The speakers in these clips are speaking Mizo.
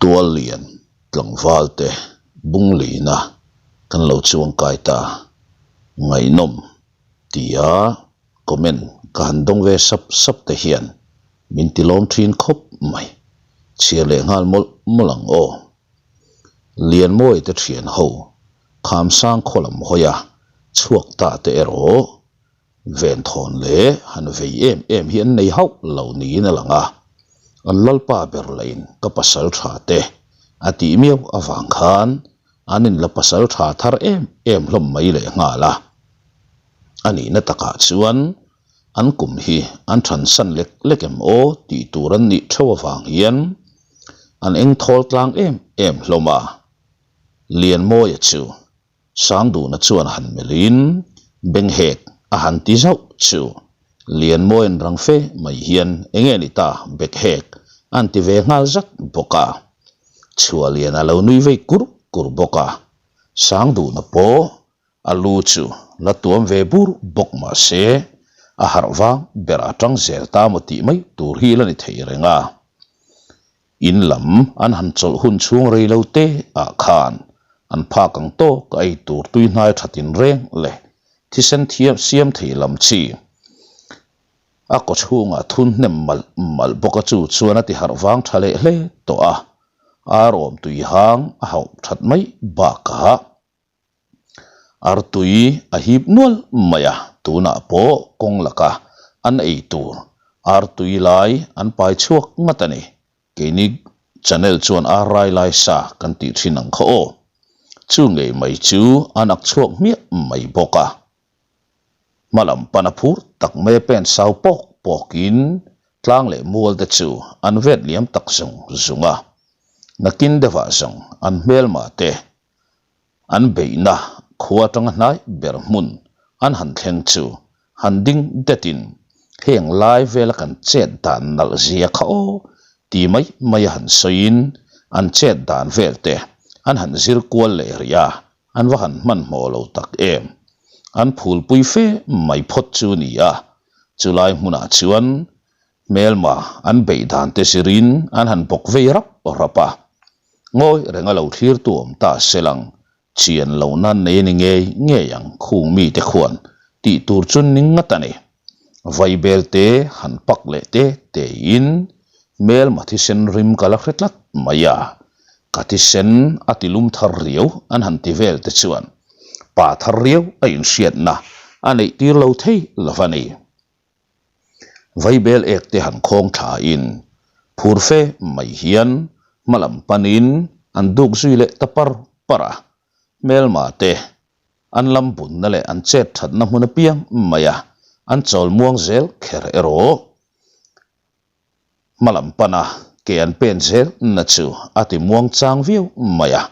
Tuallian tlangvalte bunglina kan lo chuangkai ta ngaihnawm tia comment ka han dawng ve sap sap te hian min ti lawm thin khawp mai. Chhiar leh nghal mawlh mawlh ang aw. Lianmawi te thian ho Khamsang khaw lam hawia chhuak ta te erawh Venthawn leh han vei em em hi an nei hauh lo niin a lang a, an lalpa ber lahin ka pasal tha te a tih miau avang khan an inla pasal tha thar em em hlawm mai leh nghal a. A nihna takah chuan an kum hi an thansan lek lek em aw tih tur an nih theuh avang hian an engthawl tlang em em hlawm a, Lianmawia chu Sangduna chuan han melhin Benghek a han ti zauh chu Lianmawiin rang fe mai hian enge ni ta Bekhek an ti ve nghal zat bawk a. Chhuahlian a lo nui vei kur kur bawk a. Sangduna pawh a lu chu la tuam ve bur bawk mah se a harh vang ber a tang zel ta maw tih mai tur hi la ni thei reng a. In lam an han chawlh hun chhung rei lo te ah khan an phak ang tawk a ei tur tui hnai tha tin reng leh thisen thiam siam thei lam chi a kaw chhungah thun hnem malh malh bawk a chu chuan a ti harh vang tha leh hle tawh a, ar awm tui hang a hauh that mai bakah. Artui a hip nual mai a, tunah pawh kawng laka an ei tur artui lai an pai chhuak ngat a ni. Keini channel chuan ar rai lai sa kan tih thin ang kha aw. Chu ngei mai chu an ak chhuak hmiah mai bawk a. Hma lam pan a phur tak mai a pen sau pawk pawkin tlang leh mual te chu an vet liam tak zung zung a. Nakin deuhah zawng an hmelma te An beihna khua atanga hnai ber hmun an han thleng chu han ding detin heng lai vela kan chet dan nalh zia kha aw ti mai mai a han sawiin an chet dan vel te an han zir kual leh rih a, an va han hmanhmawh lo tak em. An phulpui fe mai phawt chu ni a, chulai hmunah chuan hmelma an beih dan te zirin an han bawk vei rap rap a. Ngawi reng a lo thlirtu awm ta se lang, chian lo nan nei a ni ngei ngei ang khung mite khuan tih tur chu ning ngat a ni. Vaibel te han pak leh te tein hmelma thisen rim ka la hre tlat mai a, ka thisen a ti lum thar riau an han ti vel te chuan pa thar riau a inhriatna a neih tir lo thei lo va ni. Vaibel ek te han khawng thlain phur fe mai hian hma lam panin an duk zui leh ta par par a, hmelma te an lam bunna leh an chet thatna hmun apiang mai a, an chawl muang zel kher erawh. Hma lam pana ke an pen zel na chu a ti muang chang viau mai a,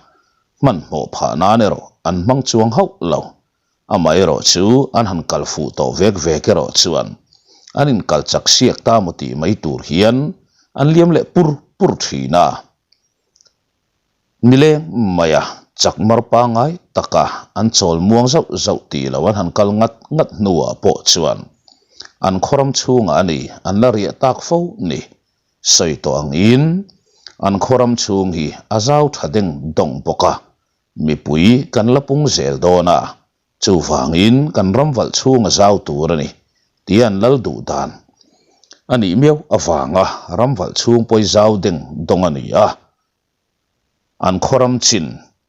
hmanhmawh phah nan erawh an hmang chuang hauh lo. Amaherawh chu an han kal fuh tawh vek vek erawh chuan an inkal chak siak ta maw tih mai tur hian an liam leh pur pur thin a. Nileng maia chak mar pangngai taka an chawl muang zauh zauh tih lo an han kal ngat ngat hnuah pawh chuan an khawram chhungah a ni an la riah tak fo ni. Sawi tawh angin an khawram chhung hi a zau tha deng dawng bawk a, mipui kan la pung zel dawn a, Chuvangin kan ram valh chhung a zau tur a ni tih an lal duh dan a nih miau avanga ram valh chhung pawi zau deng dawng a ni a. An khaw ram chin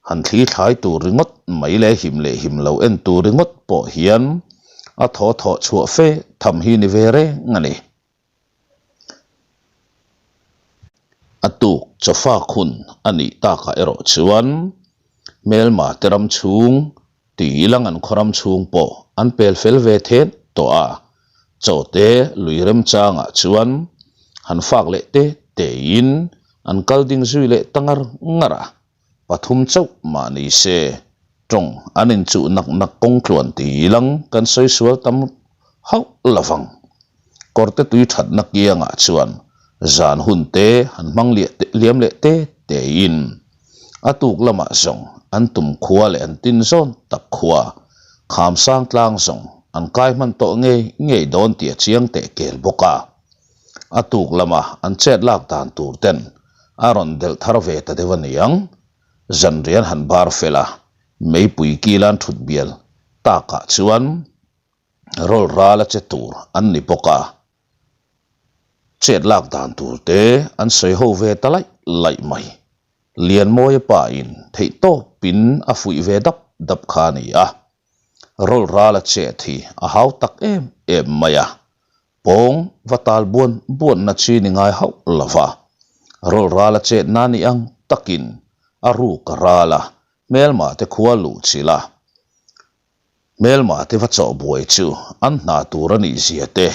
han thli thlai tur ringawt mai leh him leh him lo en tur ringawt pawh hian a thaw thawh chhuah fe tham hi ni ve reng a ni. A tuk chawfak hun a nih takah erawh chuan hmelma te ram chhung tih ilang an khaw ram chhung pawh an pel fel ve then tawh a, chaw te lui remchangah chuan han fak leh te tein an kal ding zui leh ta ngar ngar a. Pathum chauh mah ni se, tawng an inchuh nak nak kawng tluan ti ilang kan sawi sual tam hauh lo vang. Kawrte tui thatna kiangah chuan zan hun te han hmang liam leh te tein a tuk lamah zawng an tum khua leh an tin zawn tak khua kham sang tlang zawng an kai hman tawh ngei ngei dawn tih a chiang teh kel bawk a. A tuk lama an chet lak dan tur ten. a rawn delh thar ve ta deuh a niang. Zanrian han bar fel a, meipui kilan thut bial takah chuan rawl ral a che tur an ni bawk a, chet lak dan tur te an sawi ho ve ta laih laih mai. Lianmawia pa in theih tawpin a fuih ve dap dap kha a ni a, rawl ral a chet hi a hau tak em em mai a, pawng va tal buan buanna chi ni ngai hauh lo va, rawl ral a chet na ni ang takin a ruk a ral a, hmelma te khua luh chilh a. Hmelma te va chawh buai chu an hna tur a nih zia te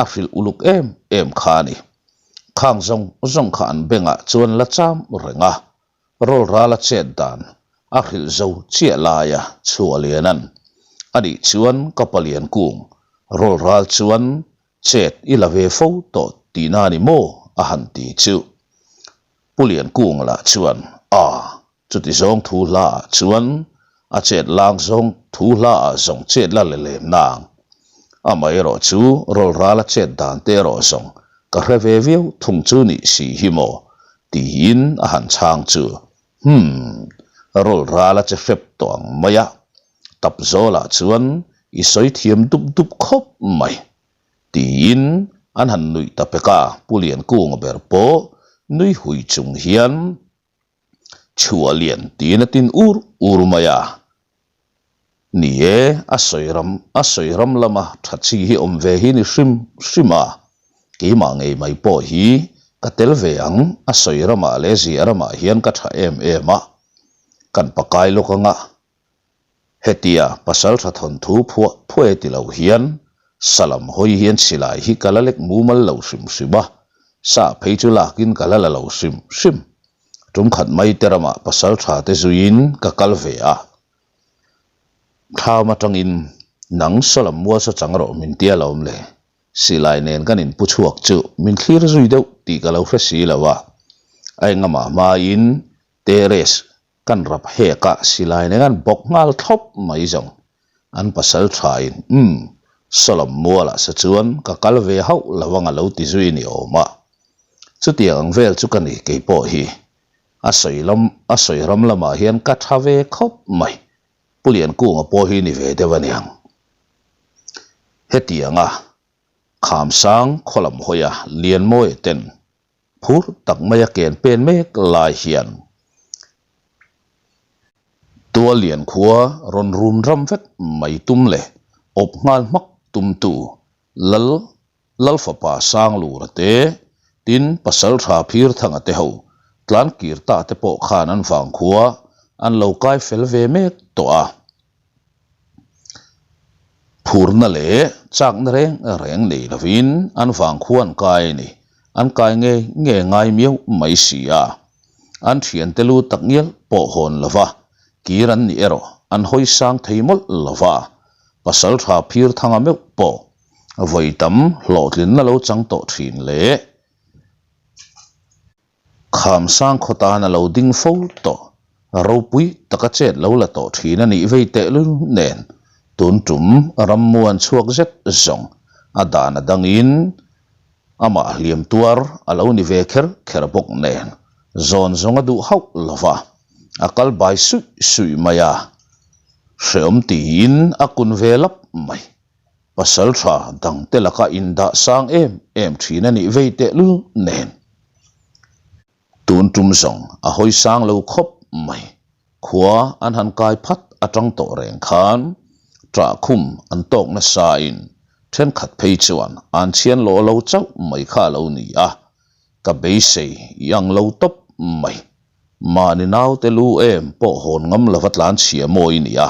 a hrilh uluk em em kha a ni. Khang zawng zawng kha an bengah chuan la cham reng a, rawl ral a chet dan a hrilh zo chiah laia chhuah lian an a nih chuan ka palian kung rawl ral chuan chet i la ve fo tawh tihna a ni maw a han ti chu. Pu Liankunga lah chuan a Chuti zawng thu hla ah chuan a chet lang zawng thu hla ah zawng chet la le lem nang. Amaherawh chu rawl ral a chet dan te erawh zawng ka hre ve viau thung chu nih si hi maw tiin a han chhang chu Humm rawl ral a che hrep tawh ang mai a, tap zawl ah chuan i sawi thiam dup dup khawp mai tiin an han nuih ta pek a, Pu Liankunga ber pawh nui hui chung hian Chhuah lian tiin a tin ur ur mai a. Ni e, a sawi ram, a sawi ram lama tha chi hi awm ve hi ni hrim hrim a. Keimah ngei mai pawh hi ka tel ve ang, a sawi ramah leh ziah ramah hian ka tha em em a. Kan pakai lawk anga Hetia pasal tha thawnthu phuah phuah e ti lo hian salam hawi hian silai hi ka la lek mumal lo hrim hrim a, sa phei chu lakin ka la la lo hrim hrim. Tum khat mai te ramah pasal tha te zuiin ka kal ve a, thlam atangin nang salam mual sa chang rawh min tia lo awm le, silai nen kan inpu chhuak chu min thlir zui deuh tih ka lo hre si lo a, a engamah hmain terrace Kan rap hek a, silai nen an bawk nghal thlawp mai zawng. An pasal thain, Umm, Solom mualah sa chuan ka kal ve hauh lo ang a lo ti zui ni awm a. Chutiang ang vel chu ka ni kei pawh hi. A sawi lam, a sawi ram lamah hian ka tha ve khawp mai. Pu Liankunga pawh hi ni ve deuh a niang. Hetianga Khamsang khaw lam hawia Lianmawia ten Phur tak maia ken pen mek lai hian Tuallian khua rawn rum ram vek mai tum leh awp nghal hmak tumtu Lal Lalfapa Sanglura te, tin Pasaltha Phirthanga te ho tlankir ta te pawh khan an vangkhua an lo kai fel ve mek tawh a. Phurna leh chakna reng reng nei lovin an vangkhua an kai a ni. An kai nge nge ngai miau mai si a. An thiante lu tak ngial pawh hawn lova kir an nih erawh an hawi sang thei mawlh lova. Pasaltha Phirthanga meuh pawh vawi tam hlawhtlinna lo chang tawh thin leh Khamsang khaw tan a lo ding fo tawh, ropui taka chet lo la tawh thin a nih vei tehlul nen tun tum rammuan chhuak zet zawng a dan a dangin amah hliam tuar a lo ni ve kher kher bawk nen zawn zawng a duh hauh lo va, a kal bai suih suih mai a, hreawm tiin a kun ve lap mai. Pasal tha dangte laka indah sang em em thin a nih vei tehlul nen. Tun tum zawng a hawi sang lo khawp mai. Khua an han kai phat atang tawh reng khan ṭah khum an tawk nasa in thenkhat phei chuan an chhian lawh lo chauh mai kha a lo ni a, ka beisei i ang lo tawp mai. Mahni naute lu em pawh hawn ngam lova tlan chhia mawi i ni a.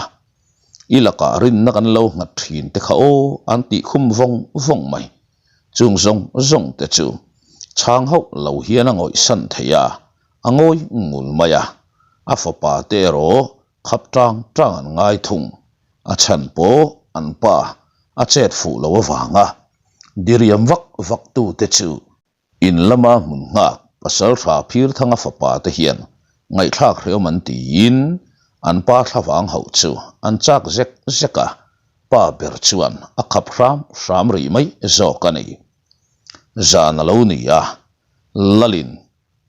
I lakah rinna kan lo nghat thin te kha aw an tih khum vawng vawng mai. Chung zawng zawng te chu chhang hauh lo hian a ngawih san thei a, a ngawi ngul mai a. A fapa te erawh khap tang tang an ngai thung. A chhan pawh an pa a chet fuh lo avanga diriam vak vak tu te chu In lama hmun nghak Pasaltha Phirthanga fapa te hian ngaihthlak hrehawm an tiin an pa thlavang hauh chu an chak zek zek a, pa ber chuan a khap hram hram rih mai zawk a ni. Zan a lo ni a, Lalin.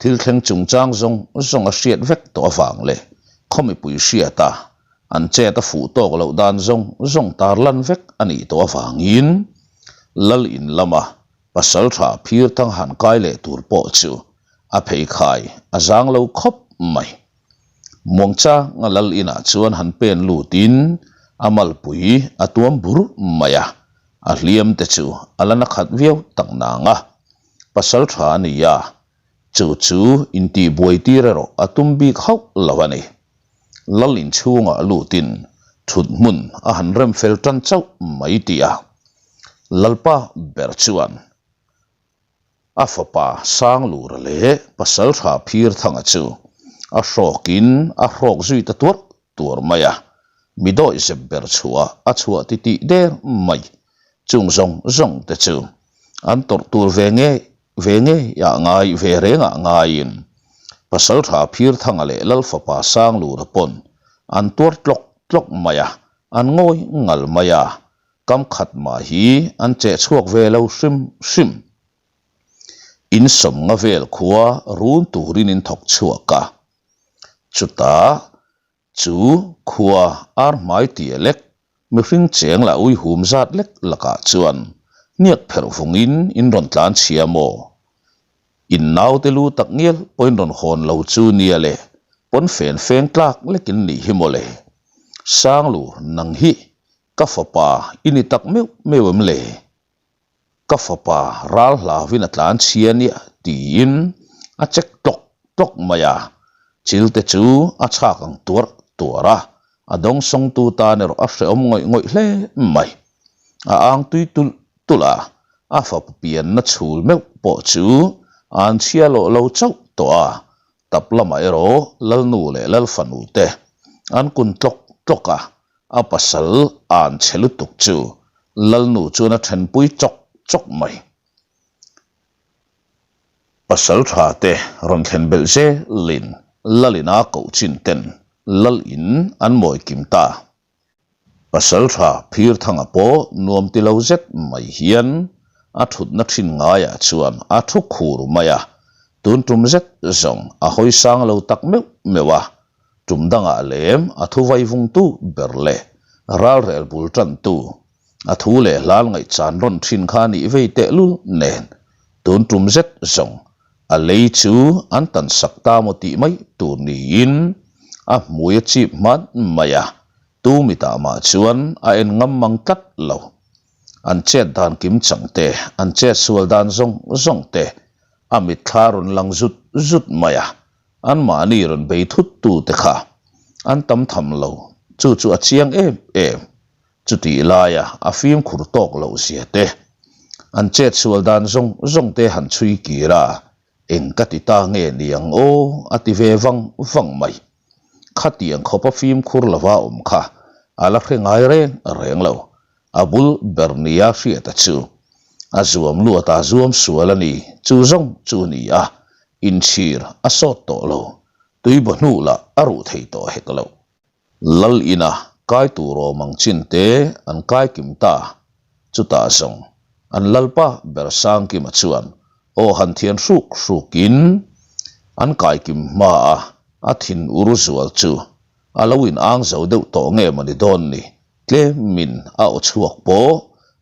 Thil thleng chungchang zawng zawng a hriat vek tawh avang leh khaw mipui hriata an chet a fuh tawk loh dan zawng zawng tarlan vek a nih tawh avangin Lal in lama Pasaltha phir thang han kai leh tur pawh chu a pheikhai a zang lo khawp mai. Muangchanga Lal inah chuan han pen lutin a malpui a tuam bur mai a, a hliam te chu a la na khat viau tak nang a. Pasal tha a ni a, chu chu intihbuai tir erawh a tum bik hauh lo a ni. Lal inchhungah lutin thut hmun a han rem fel tan chauh mai tih a, Lalpa ber chuan a fapa Sanglura leh pasal tha Phirthanga chu a hrawkin a hrawk zui ta tuarh tuar mai a, mi dawih zep ber chhuah a chhuah titih der mai. Chung zawng zawng te chu an tawrh tur ve ngei ve ngei ah ngai ve reng ah ngaiin Pasaltha Phirthanga leh Lalfapa Sanglura pawn an tuar tlawk tlawk mai a, an ngawi ngal mai a, kam khat mah hi an cheh chhuak ve lo hrim hrim. In sawmnga vel khua run turin in thawk chhuak a, Chutah chu khua ar hmai tia lek, mihring cheng lah ui hum zat lek lakah chuan hniak pherh vungin in rawn tlan chhia maw? In naute lu tak ngial pawh in rawn hawn lo chu nia le, pawn fen feng tlak lekin nih hi mawle. Sanglu, nang hi ka fapa i ni tak meuh meuh em le? Ka fapa ral hlauvin a tlan chhia nia tiin a check tlawk tlawk mai a, chil te chu a chhak ang tuarh tuarh a, a dawngsawngtu tan erawh a hrehawm ngawih ngawih hle mai. A ang tui tulh tulh a, a fapa pianna chhul meuh pawh chu a an chhia lawh lo chauh tawh a, tap lamah erawh Lalnu leh Lalfanu te an kun tlawk tlawk a, A pasal an chhe lutuk chu Lalnu chuan a thenpui chawk chawk mai. Pasal tha te rawn thlen belh zelin Lalina koh chin ten Lal in an mawi kim ta. Pasal tha Phirthanga pawh nuam ti lo zet mai hian a thutna thin ngaiah chuan a thu khur mai a, tun tum zet zawng a hawi sang lo tak meuh meuh a, Tum dangah lem a thu vaivungtu ber leh ralrel bul tantu, a thu leh hlal ngaihchan rawn thin kha nih vei tehlul nen tun tum zet zawng a lei chu an tan sak ta maw tih mai tur niin a hmui a chip hman mai a, tu mitah mah chuan a en ngam mang tlat lo. An chet dan kim chang te, an chet sual dan zawng zawng te a mitthla rawn lang zut zut mai a. Anmahni rawn bei thut tu te kha an tam tham lo, chu chu a chiang em em. Chutih laia a fimkhur tawk loh zia te, an chetsual dan zawng zawng te han chhui kir a, eng ka ti ta nge ni ang aw a ti ve vang vang mai. Khatiang khawpa fimkhur lova awm kha a la hre ngai reng reng lo. A bul ber nia hriata chu a zuam luat a zuam sual a ni, chu zawng chu a ni a, inchhir a sawt tawh lo, tuibaw hnu lah a ruh thei tawh hek lo. Lal ina kai tur awm ang chin te an kai kim ta, chutah zawng an lalpa ber Sangkima chuan aw han thian hruk hrukin an kai kim hma a, a thin ur zual chu a lo in ang zo deuh tawh nge mawni dawn ni, Tlemin a aw chhuak pawh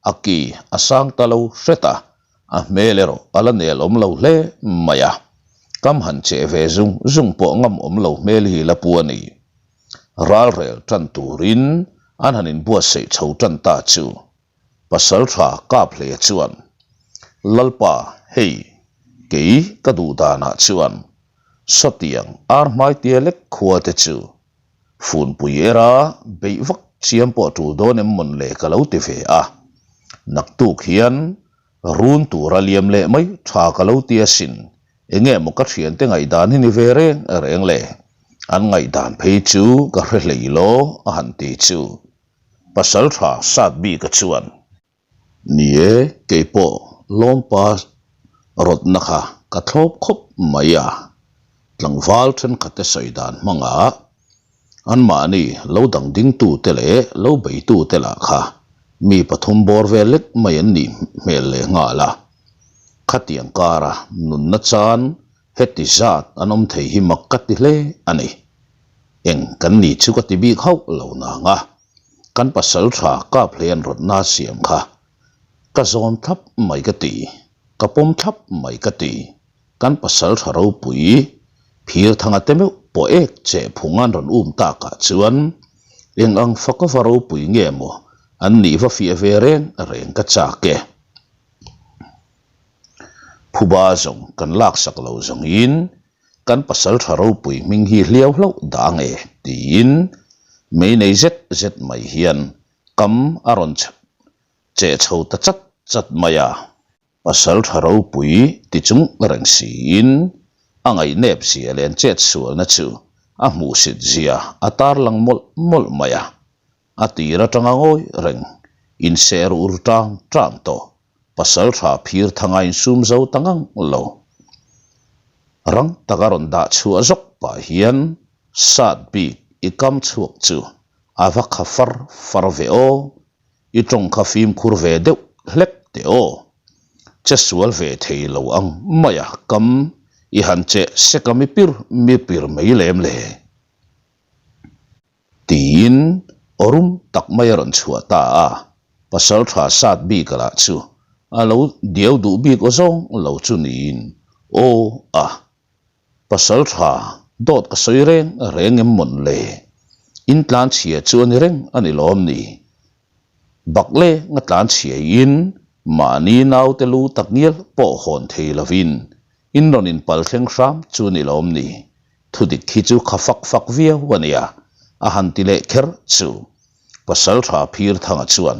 a ki a sang ta lo hret a, a hmel erawh a la nel awm lo hle mai a. Kam han cheh ve zung zung pawh ngam awm lo hmel hi la pu a ni. Ralrel tan turin an han inbuatsaih chho tan ta chu Pasaltha Kaphleia chuan, Lalpa, hei, kei ka duh danah chuan sawtiang ar hmaitia lek khua te chu Funpui era beih vak chiam pawh a tul dawn em mawn le ka lo ti ve a, naktuk hian run tura liam leh mai tha ka lo ti asin, enge maw ka thiante ngaihdan hi ni ve reng reng le, an ngaihdan phei chu ka hre hlei law a han ti chu pasal tha sat bika chuan. Ni e, kei pawh lawmpa rawtna kha ka thlawp khawp mai a, tlangval thenkhatte sawi dan hmangah anmahni lo dang dingtute leh lo beitute lah kha mi pathum bawr vel lek mai an nih hmel leh nghal a. Khatiang kara nunna chan. Heti zat an awm thei hi mak ka ti hle a ni. Eng kan ni chu ka ti bik hauh lo nang a, kan pasal tha kap hle an rawtna siam kha ka zawn thlap mai ka ti, ka pawm thlap mai ka ti. Kan pasal tha ropui phir thanga te meuh pawh ek che phung an rawn um takah chuan eng ang faka va ropui nge maw an nih va fiah ve reng reng ka chak e. Phuba zawng kan laksak lo zawngin kan pasal tha ropui hming hi hliau hlauh dah ang e tiin mei nei zet zet mai hian kam a rawn cheh chho ta chat chat mai a. Pasal tha ropui ti chung reng siin a ngaihnep zia leh an chet sualna chu a hmuhsit zia a tarlang mawlh mawlh mai a. A tir atanga ngawi reng inser ur tang tang tawh pasal tha phir thanga insum zo ta ngang lo. Rang taka rawn dah chhuah zawk pah hian sat bik i kam chhuak chu a va kha far far ve aw, i tawng kha fimkhur ve deuh hlek teh aw. Che sual ve thei lo ang mai a kam i han che sek a mi pir mi pir mai lem le. Tiin aw rum tak mai a rawn chhuah ta a, pasal tha sat bik lah chu a lo diau duh bik aw zawng lo chu niin aw a pasal tha dawt ka sawi reng reng em mawn le? In tlan chhia chu a ni reng a ni lawm ni? Bak leng a tlan chhia in mahni naute lu tak ngial pawh hawn thei lovin in rawn inpal thleng hram chu a ni lawm ni? Thudik hi chu kha fak fak viau a nia, a han ti leh kher chu. Pasaltha Phirthanga chuan,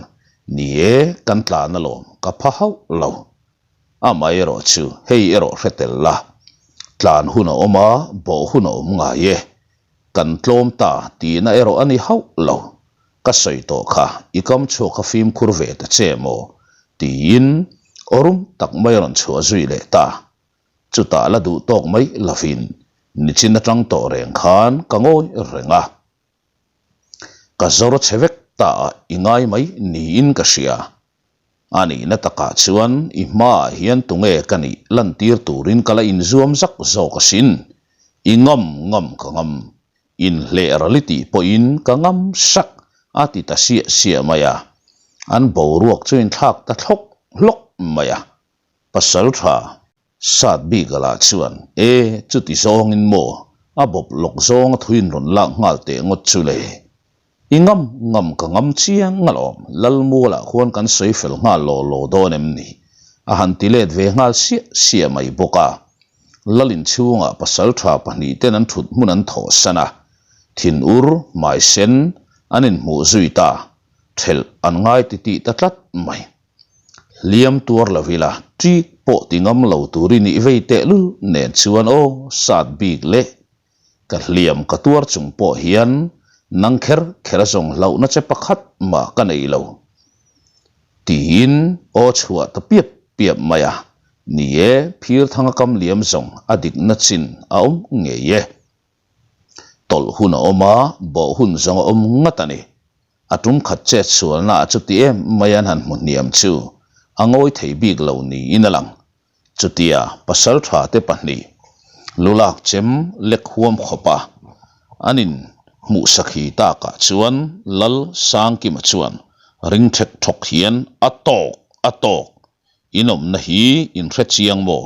Ni e, kan tlan alawm, ka pha hauh lo. Amah erawh chu hei erawh hre tel la, tlan hun a awm a, bawh hun a awm ngai e. Kan tlawm ta tihna erawh a ni hauh lo. Ka sawi tawh kha, i kam chhuak kha fimkhur ve ta che maw? tiin aw rum tak mai a rawn chhuah zui leh ta. Chutah la duh tawk mai lovin nichin atang tawh reng khan ka ngawi reng a. Ka zawr che vek ta a i ngai mai niin ka hria. A nihna takah chuan i hmaah hian tunge ka nih lantir turin ka la inzuam zak zawk asin. I ngam ngam ka ngam. Inhleh ral i tih pawhin ka ngam sak a ti ta siah siah mai a. An boruak chu inthlak ta thlawk hlawk mai a. Pasal tha sat bik a lah chuan, E, chuti zawngin maw? A bawp lawk zawng a thuin rawn lak nghal teh ngawt chu le. I ngam ngam ka ngam chiang alawm, Lalmualah khuan kan sawi fel nghal law law dawn em ni? A han ti let ve nghal siah siah mai bawk a. Lal inchhungah pasal tha pahnihten an thut hmun an thawh san a, thinur, hmaisen an inhmuh zui ta, thelh an ngai titih ta tlat mai. Hliam tuar lo ila, ṭik pawh ti ngam lo tur i nih vei tehlul nen chuan aw sat bik le. Ka hliam ka tuar chung pawh hian nang kher kher a zawng hlauhna che pakhat mah ka nei lo. Tiin aw chhuah ta piap piap mai a, ni e, phir thanga kam liam zawng a dikna chin a awm ngei e. Tawlh hun a awm a, bawh hun zawng a awm ngat a ni. A tum khat chet sualna ah chuti em mai an han hmu hniam chu a ngawi thei bik lo niin a lang. Chutia pasal tha te pahnih lulak chem lek huam khawp a an in hmuh sakhi takah chuan Lal Sangkima chuan ring thek thawk hian a tawk a tawk in awmna hi in hre chiang maw?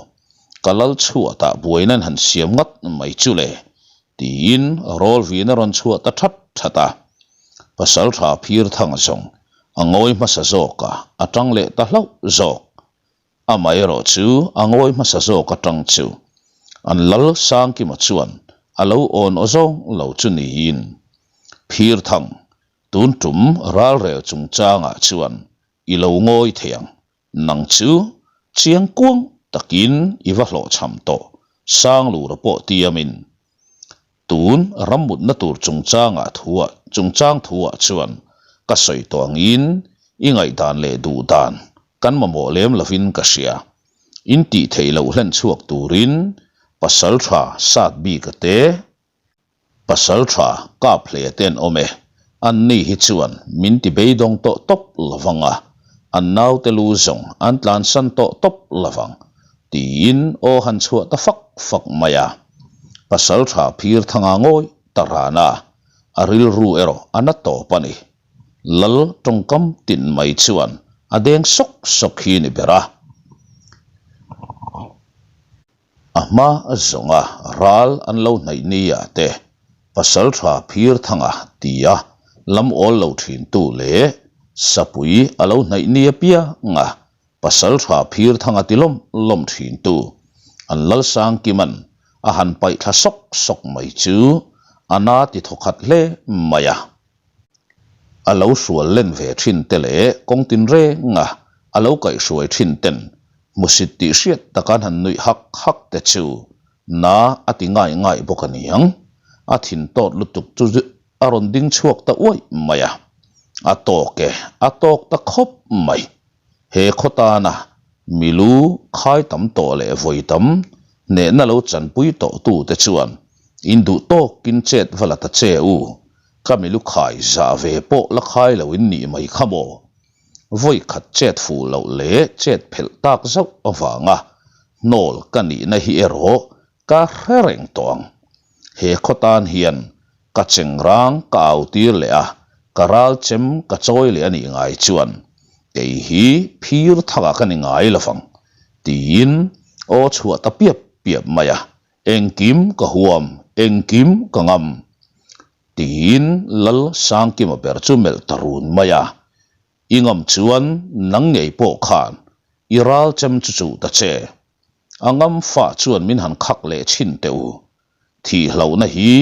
Ka lal chhuatah buaina an han siam ngat mai chu le Tiin Rawlvin a rawn chhuah ta that that a. Pasaltha Phirthanga zawng a ngawi hmasa zawk a, a tang leh ta hlauh zawk. Amaherawh chu a ngawi hmasa zawk atang chu an lal Sangkima chuan a lo awn aw zawng lo chu niin Phirthang tun tum ralrel chungchangah chuan i lo ngawi thei ang Nang chu chiang kuang takin i va hlawhchham tawh, Sanglura pawh tiamin. Tun rammutna tur chungchangah thuah chungchang thuah chuan ka sawi tawh angin i ngaihdan leh duhdan kan mamawh lem lovin ka hria. In tih theih loh hlen chhuak turin pasal tha sat bik a te. Pasal tha kap hle te an awm e, an ni hi chuan min ti beidawng tawh tawp lovang a, an naute lu zawng an tlansan tawh tawp lovang. Tiin aw han chhuah ta fak fak mai a. Pasalṭha Phirthanga ngawi ta ran a, a rilru erawh a na tawp a ni. Lal tawngkam tin mai chuan a deng sawk sawk hi ni ber a. A hma zawnga ral an lo hnaih ni ah te Pasalṭha Phirthanga tia lam awl lo ṭhintu leh Sapui a lo hnaih ni apianga Pasalṭha Phirthanga ti lawm lawm ṭhintu an Lalsangkima'n a han paih thla sawk sawk mai chu a na ti thawkhat hle mai a. A lo hrual len ve thin te leh kawng tinrenga a lo kaihhruai thin ten hmusit tih hriat taka an han nuih hak hak te chu na a ti ngai ngai bawk a niang. A thin tawt lutuk chu a rawn ding chhuak ta uaih mai a. A tawk e, a tawk ta khawp mai. He khaw tana milu khai tam tawh leh vawi tam hnehna lo chanpui tawh tute chuan in duh tawkin chet va la ta che u, ka milu khai zah ve pawh la khai lo in nih mai kha maw? Vawi khat chet fuh loh leh chet phelh tak zauh avanga hnawl ka nihna hi erawh Ka hre reng tawh ang. He khaw tan hian ka chengrang ka au tir leh a, ka ral chem ka chawi leh a nih ngai chuan kei hi phir thakah ka ni ngai lo vang, tiin aw chhuah ta piap piap mai a, engkim ka huam, engkim ka ngam, tiin Lal Sangkima ber chu melh ta run mai a, I ngam chuan nang ngei pawh khan i ral chem chu chuh ta che. A ngam fa chuan min han khak leh chhin teh u. Thih hlauhna hi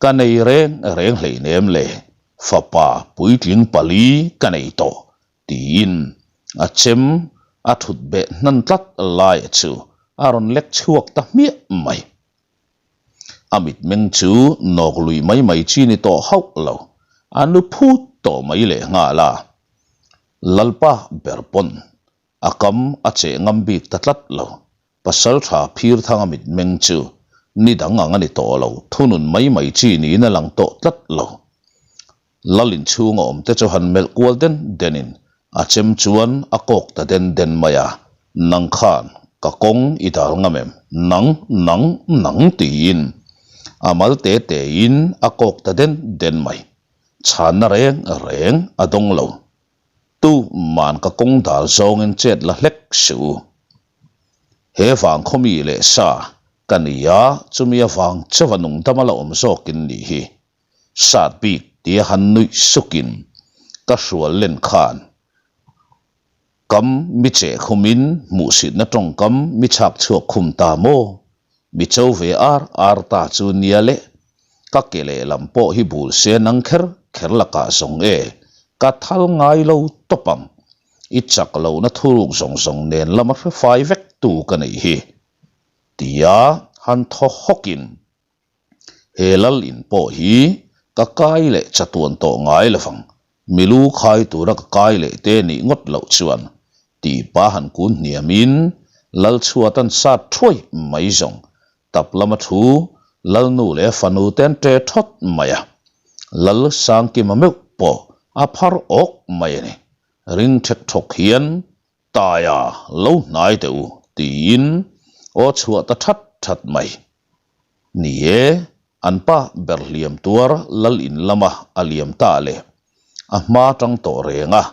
ka nei reng reng hleinem le, fapa puitling pali ka nei tawh tiin a chem a thut beh hnan tlat laia chu a rawn lek chhuak ta hmiah mai. A mitmeng chu nawk lui mai mai chi ni tawh hauh lo, a nu phut tawh mai leh nghal a. Lalpa ber pawn a kam a cheh ngam bik ta tlat lo. Pasaltha Phirthanga mitmeng chu ni dang ang a ni tawh lo, thunun mai mai chi niin a lang tawh tlat lo. Lal inchhunga awm te chu han melh kual den den in a chem chuan a kawk ta den den mai a, Nang khan ka kawng i dal ngam em? Nang, nang, nang tiin a mal te te in a kawk ta den den mai. Chhanna reng reng a dawng lo. Tu man ka kawng dal zawngin chet la hlek suh u. He vang khawmi leh sa ka ni a, chumi avang chauha nungdama la awm zawkin nih hi. Sat bik tia han nuih sukin ka hrual len khan kam mi cheh khumin hmuhsitna tawngkam mi chhak chhuak khum ta maw? Mi cho ve ar ar ta chu nia le, ka ke lehlam pawh hi bul se nang kher kher lakah zawng e, ka thal ngai lo tawp ang. I chak lohna thuruk zawng zawng nen lama hre fai vek tu ka neih hi tia han thaw hawkin He lal in pawh hi ka kai leh chatuan tawh ngai lovang, milu khai tura ka kai leh te nih ngawt loh chuan tihpa han kun hniamin lal chhuat an sat thuai mai zawng tap lama thu lalnu leh fanu te an ṭe thawt mai a, lal Sangkima meuh pawh a phar awk mai a ni. Ring ṭhek ṭhawk hian Taia lo hnai teh u tiin aw chhuah ta that that mai. Ni e, an pa ber hliam tuar lal in lama a liam ta le. A hma tang tawh reng a,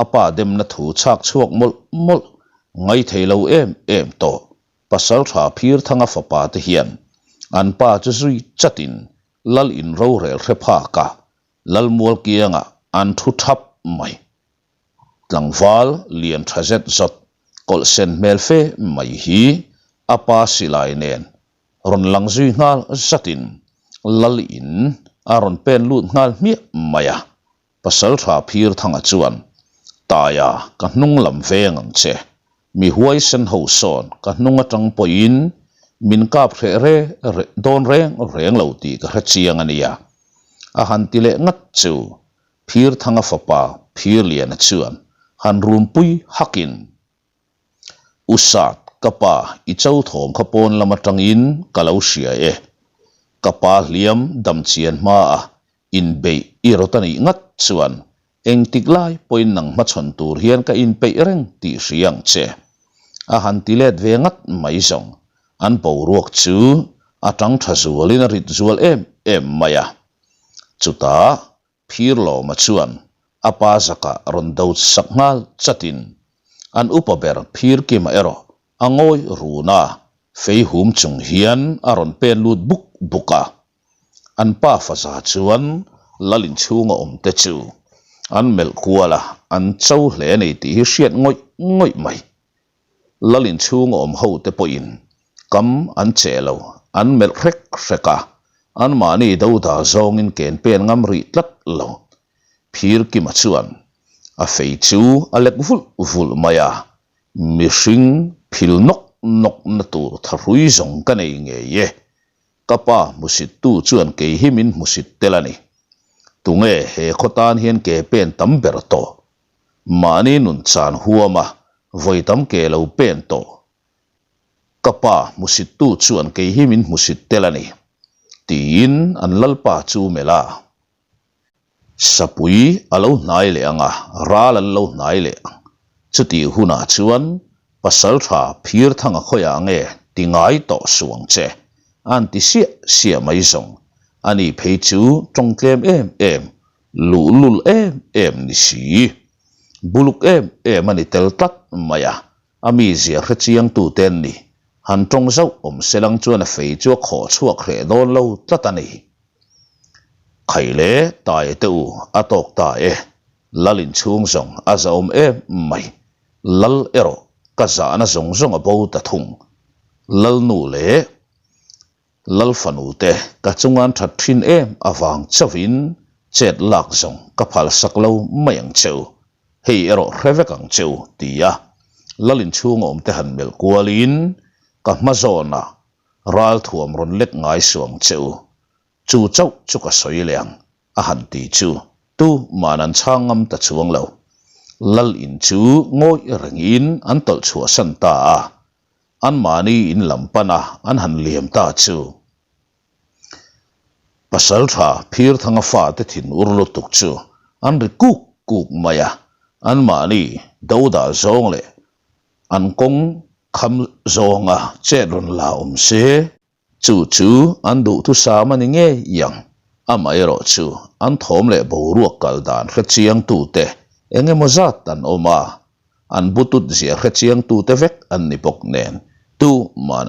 a pa demna thu chhak chhuak mawlh mawlh ngai thei lo em em tawh. Pasaltha Phirthanga fapa te hian an pa chu zui chatin lal in rorel hre phak a, Lalmual kiangah an thu thap mai. Tlangval lian tha zet zawt kawlh sen hmel fe mai hi a pa silai nen rawn lang zui nghal zatin Lal in a rawn pen lut nghal hmiah mai a. Pasaltha Phirthanga chuan, Taia ka hnung lam veng ang che, mi huaisen ho sawn ka hnung atang pawhin min kap hreh re re dawn reng reng lo tih ka hre chiang a nia, a han ti leh ngat chu Phirthanga fapa Phirliana chuan han rumpui hakin, U Sat, ka pa i cho thawm kha pawn lam atangin ka lo hria e. Ka pa hliam dam chian hmaa inbeih i rawt a nih ngat chuan engtik lai pawhin nang hmachhawn tur hian ka inpeih reng tih hria ang che. A han ti let ve ngat mai zawng. An boruak chu a tang tha zualin a rit zual em em mai a. Chutah Phirlawma chuan a pa zakah rawn do sak nghal chatin an upa ber Phirkima erawh a ngawi run a, fei hum chung hian a rawn pen lut buk buk a. An pa faza chuan lal inchhunga awm te chu an melh kual a, an cho hle a ni tih hi hriat ngawih ngawih mai. Lal inchhunga awm ho te pawhin kam an che lo, an melh hrek hrek a, anmahni dodal zawngin ken pen ngam rih tlat lo. Phirkima chuan a fei chu a lek vulh vulh mai a, mihring phil nawk nawk na tur thahrui zawng ka nei ngei e, ka pa hmusittu chuan kei hi min hmusit tel a ni. Tunge he khaw tan hian ke pen tam ber tawh? Mahni nun chan huam a, vawi tam ke lo pen tawh. Ka pa hmusittu chuan kei hi min hmusit tel a ni, tiin an lalpa chu melh a. Sapui a lo hnai leh ang a, ral an lo hnai leh ang. Chutih hunah chuan Pasaltha Phirthanga khawiah nge ti ngai tawh suh ang che, a an ti siah siah mai zawng. Ani phei chu tawng tlem em em, luhlul em em ni si. Buluk em em a ni tel tlat mai a, a mizia hre chiangtute an ni. Han tawng zauh awm selang chuan a fei chu a khawh chhuak hreh dawn lo tlat a ni. Khai le tae te u a tawk ta e, Lal inchhung zawng a zahawm em mai. Lal erawh ka zahna zawng zawng a bo ta thung. Lalnu leh Lal fanu te ka chungan that thin em avang chauhin chet lak zawng ka phal sak lo mai ang cheu. Hei erawh hre vek ang cheu ti a Lal inchhung awm te han melh kualin ka hma zawnah ralthuam rawn lek ngai suh ang cheu. Chu chauh chu ka sawi leh ang a han ti chu tu man an chhang ngam ta chuang lo. Lal in chu ngawih rengin an tawlh chhuahsan ta a, anmahni in lam pan a an han liam ta chu. Pasaltha Phirthanga fate thin ur lutuk chu an ri kuk kuk mai a, anmahni dodal zawng leh an kawng kham zawnga chet rawn la awm se. Chu chu an duhthusam a ni ngei ang. Amaherawh chu an thawm leh boruak kal dan hre chiangtute eng emaw zat an awm a, an butut zia hre chiangtute vek an ni bawk nen tuman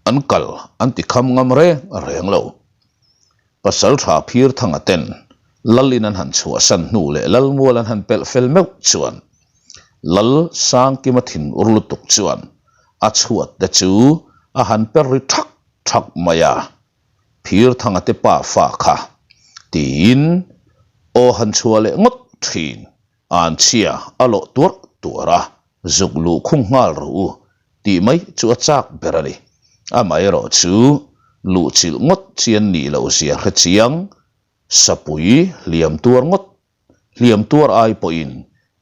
an kal an ti kham ngam reng reng lo. Pasaltha Phirthanga ten Lalin an han chhuahsan hnu leh Lalmual an han pelh fel meuh chuan Lal Sangkima thin ur lutuk chuan a chhuat te chu a han per ri thak thak mai a, Phirthanga te pa fa kha tiin aw han chhuah leh ngawt thin, anchhia a lawh tuarh tuarh a, zuk luh khung nghal rawh u tih mai chu a chak ber a ni. Amaherawh chu luhchilh ngawt chi an nih loh zia hre chiang, sapui hliam tuar ngawt Hliam tuar ai pawhin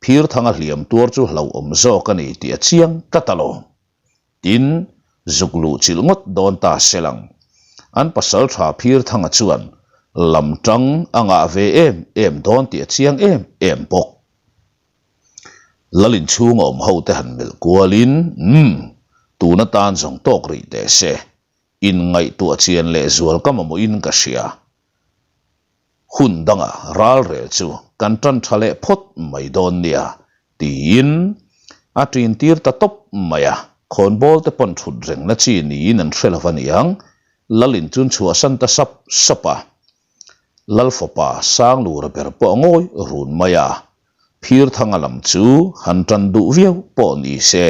Phirthanga hliam tuar chu hlauhawm zawk a ni tih a chiang tlat alawm. Tin, zuk luh chilh ngawt dawn ta se lang. An pasal tha Phirthanga chuan lam tang a ngah ve em em dawn tih a chiang em em bawk. Lal inchhunga awm ho te han melh kualin, Umm, tun atan zawng tawk rih teh se. Inngaihtuah chian lehzual ka mamawhin ka hria. Hun danga ralrel chu kan tan tha leh phawt mai dawn nia, tiin a ṭin tir ta tawp mai a. Khawnbawl te pawn ṭhut rengna chi niin an hre lo va niang, Lalin chun chhuahsan ta sap sap a. Lalfapa Sanglura ber pawh a ngawi run mai a, Phirthanga lam chu han ṭan duh viau pawh ni se,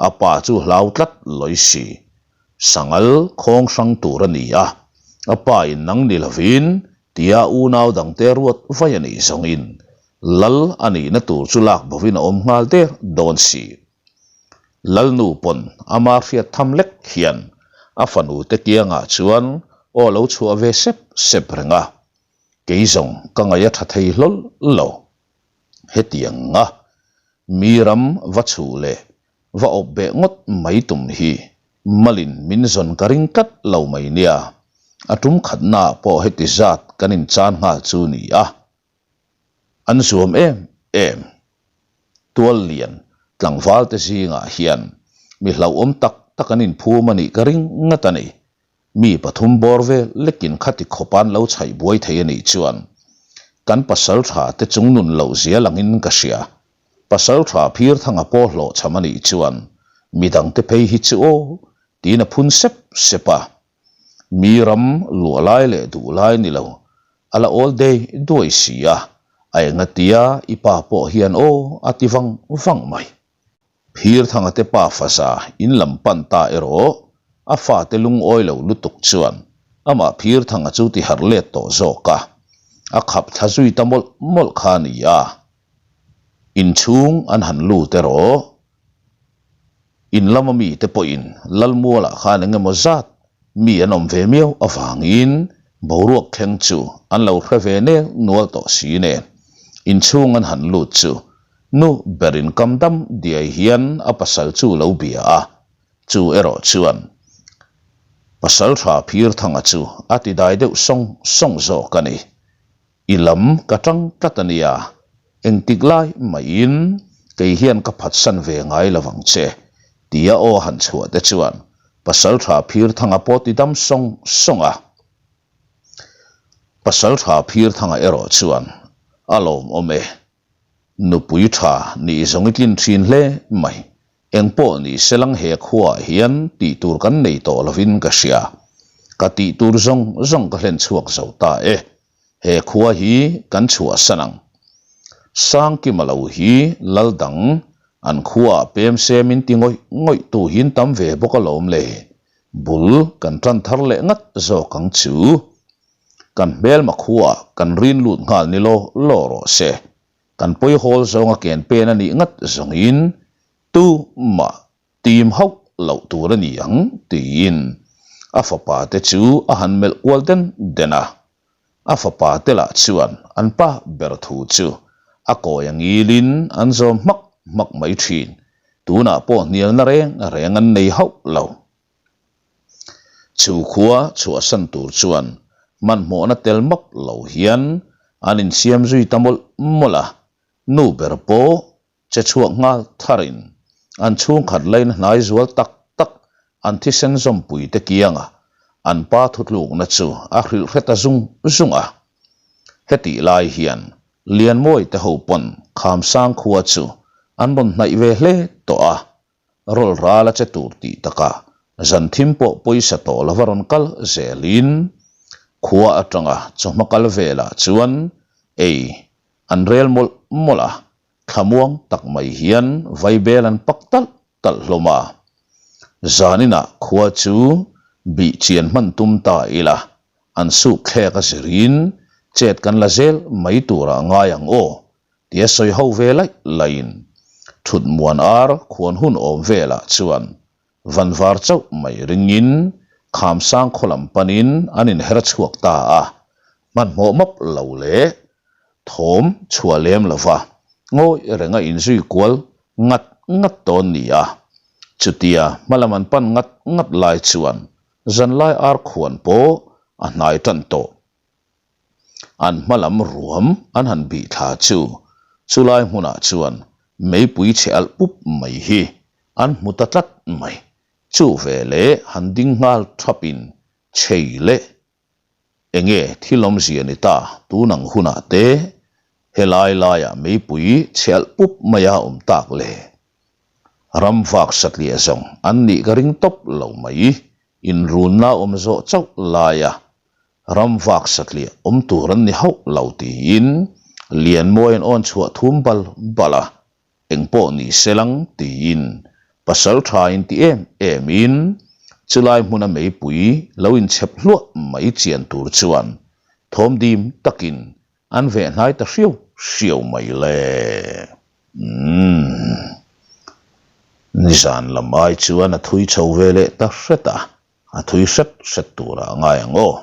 a pa chu hlau tlat lawi si. Sangal khawng hrang tur a ni a, a pa in nang ni lovin tia unau dangte ruat vai a nih zawngin Lal a nihna tur chu lak bovin a awm nghal der dawn si. Lalnu pawn ama hriat tham lek hian a fanu te kiangah chuan aw lo chhuah ve sep sep reng a, kei zawng ka ngaih a tha thei hlawl lo. Hetianga mi ram va chhuh leh Va awp beh ngawt mai tum hi Malin min zawn ka ring tlat lo mai nia, a tum khatnaah pawh heti zat kan inchan nghal chu ni a, an zuam em em. Tual lian tlangval te zingah hian. Mi hlauhawm tak tak an inphum a nih ka ring ngat a ni. Mi pathum bawr vel lekin khati khawpa an lo chhaih buai thei a nih chuan kan pasal tha te chung nun loh zia langin ka hria. Pasal tha phir thanga pawh hlawhchham a nih chuan midangte phei hi chu aw tiin a phun sep sep a. Mi ram luah lai leh duh lai ni lo, a la awl dei duai si a, a engatia i pa pawh hian aw a ti vang vang mai. Phirthanga te pa faza in lam pan ta erawh a fate lungawi lo lutuk chuan amah Phirthanga chu ti harh let tawh zawk a, a khap thla zui ta mawlh mawlh kha a ni a. Inchhung an han lut erawh in lama mite pawhin Lalmualah khan eng emaw zat mi an awm ve miau avangin boruak thleng chu an lo hre ve nel nual tawh si nen inchhung an han lut chu Nu berin kam dam diai hian a pasal chu lo bia a, chu erawh chuan pasal tha phir thanga chu a ti dai deuh sawng sawng zawk a ni. I lam ka tang tlat a nia, engtik lai maiin kei hian ka phatsan ve ngai lo vang che, tia aw han chhuah te chuan pasal tha phir thanga pawh ti dam sawng sawng a. Pasal tha phir thanga erawh chuan a lawmawm e. Nupui tha nih zawng i tlin thin hle mai. Engpawh ni selang he khuaah hian tih tur kan nei tawh lovin ka hria. Ka tih tur zawng zawng ka hlen chhuak zo ta e. He khua hi kan chhuahsan ang. Sangkima lo hi lal dang an khuaah pem se min ti ngawih ngawih tu hian tam ve bawk alawm le. Bul kan tan thar leh ngat zawk ang chu. Kan hmelma khuaah kan rin lut nghal ni law law rawh se. Kan pawi hawl zawnga ken pen a nih ngat zawngin tu mah tim hauh loh tur a ni ang tiin a fapa te chu a han melh kual den den a. A fapa te lah chuan an pa ber thu chu a kawi a ngilin an zawm hmak hmak mai thin. Tunah pawh hnialna reng reng an nei hauh lo. Chu khua chhuahsan tur chuan hmanhmawhna tel map lo hian an insiam zui ta mawlh mawlh a, nu ber pawh che chhuak nghal tharin an chhungkhat laina hnai zual tak tak an thisen zawmpui te kianga an pa thutlukna chu a hrilh hre ta zung zung a. Hetih lai hian Lianmawi te ho pawn Khamsang khua chu an rawn hnaih ve hle tawh a, Rawl ral a che tur tih takah zan thim pawh pawisa tawh lova rawn kal zelin khua atanga chawhma kal velah chuan ei an rel mawlh mawlh a, thlamuang tak mai hian vaibel an pak talh talh hlawm a. Zaninah khua chu bih chian hman tum ta ila an suk thlek a zirin chet kan la zel mai turah ngai ang aw Tia sawi ho ve laih laihin thut muan ar khuan hun awm velah chuan vanvar chauh mai ringin Khamsang khaw lam panin an inher chhuak ta a, hmanhmawh map lo leh thawm chhuah lem lova ngawi renga inzui kual ngat ngat tawn ni a. Chutia hmalam an pan ngat ngat lai chuan zanlai ar khuan pawh a hnai tan tawh. An hma lam ruam an han bih thla chu chulai hmunah chuan meipui chhe alh pup mai hi an hmu ta tlat mai. Chu veleh han ding nghal thapin chei leh enge thil awmzia ni ta tun ang hunah te helai laiah meipui chhe alh pup maia awm tak le. Ram vak satliah zawng an nih ka ring tawp lo mai. Inrunna awm zawh chauh laia ram vak satliah awm tur an ni hauh lo tiin Lianmawi an awn chhuah thum bal bal a, engpawh ni se lang tiin pasal tha in ti em em in chulai hmuna meipui lo inchhep hluah mai chian tur chuan thawm dim takin an veh hnai ta hriau hriau mai le. Umm. Nizan lam ai chuan a thui chho ve leh ta hret a, a thui hret hret turah a ngai ang aw.